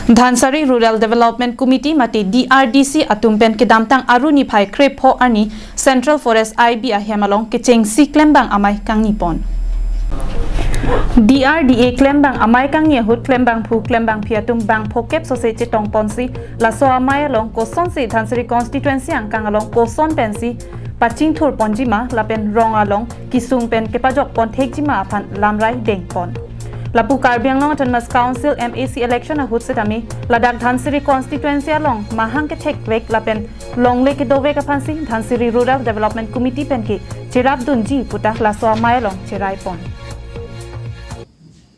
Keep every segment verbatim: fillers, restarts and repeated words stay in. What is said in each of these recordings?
Dhansiri Rural Development Committee mate D R D C atum pen kedamtang Aru niphai krepho arni Central Forest I B ahem along kechengsi klembang amei kangni pon. D R D A klembang amei kangni ahut klembangphu klembangpi atum bang phokep sose chetong ponsi laso amei along kosonsi Dhansiri constituency angkang along koson pensi pachingthur ponjima lapen rong along kisung pen kepajok pon thekjima aphan lamrai deng pon. Lapu Karbi Anglong Autonomous Council M A C election ahut setame ladak Dhansiri constituency along mahang kethekvek lapen longle kedovek aphansi Dhansiri Rural Development Committee pen ke cherapdunji puta laso amei along cherai pon.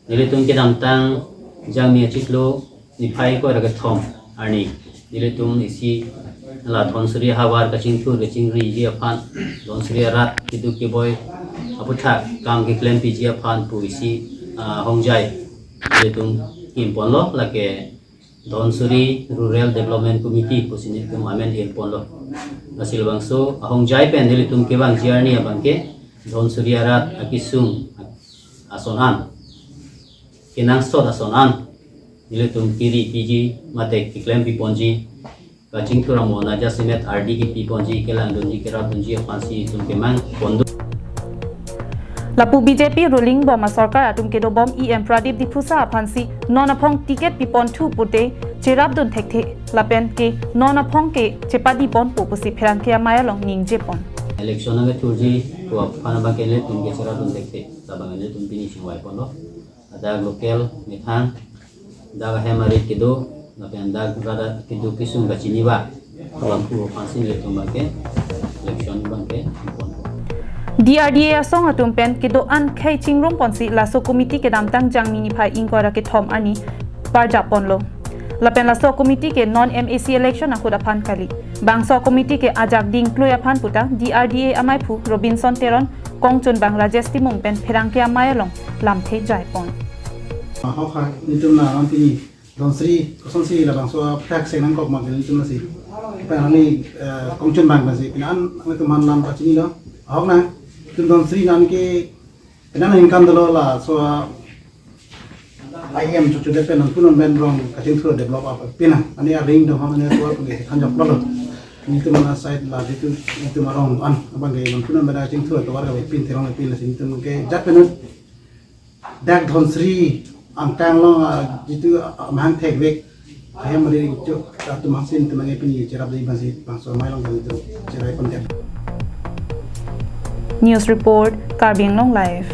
Nelitum kedamtang Jangmi achiklo niphai ingkoi ra kethom arni nelitum isi la Dhansiri havar kachingthur kachingriji aphan, Dhansiri arat keduk keboi aputhak kam keklempiji aphan pu isi, ah, hongjai nelitum kim ponlo, lake Dhansiri Rural Development Committee pusi nelitum amen ir ponlo. Lasi labangso ahongjai pen nelitum kevangji arni abangke Dhansiri arat akisung ason an, kenangsot ason an nelitum kiri piji mate keklem pi ponji, kachingthur amo na jasemet R D kepi ponji, kelangdunji kerapdunji aphansi itum kemang pon do. Lapu B J P ruling bom asorkar atum kedobom E M Pradip Diphusa aphansi non aphong ticket pi ponthu pute cherapdun thekthe lapen ke non aphong ke chepadi ponpo pusi pherangke amei along ningje pon. Election nangkethurji pu aphan abangke nelitum ke cherapdun thekthe, labang nelitum pini chingvai ponlo. Ladak local methang, dak ahem arit kedo, lapen dak rat keduk kesung kachini ba, bangphu aphansi nelitum abangke election abangke pon. D R D A asong atum pen kedo-an khei chingrum ponsi laso committee kedamtang Jangmi niphai ingkoi ra kethom arni parjap ponlo. Lapen laso committee ke non M A C election ahut aphan kali. Bangso committee ke ajak dingklui aphan puta D R D A ameiphu Robinson Teron, kongchunbang Rajesh Timung pen pherangke amei along lamthe jai pon. Ahok ha, nelitum la non pini Dhansiri kosonsi labangso aputhak seng nangkok ma nelitum lasi. Pen ani, eh, kongchunbang pensi pini an nelitum aphan lam pachinilo. Ahok na, nelitum Dhansiri non ke pini an ningkan dolo laso I M chuchu de pen nangphu non pen rong kachingthur develop ap pina. Ani aring dong hon ani suar pun ke thanjok lolo. Nelitum aside la jitu nelitum arong an abangke nangphu non pen kachingthur tovar kave pin terong pin lasi nelitum ke jat pen dak Dhansiri angkang along, ah, jitu, ah, mahang thekvek ahem arit chok atum hangsin temange pini cherapdun abangsi bangso amei along kami tu cherai pon det. News report, Karbi Anglong Live.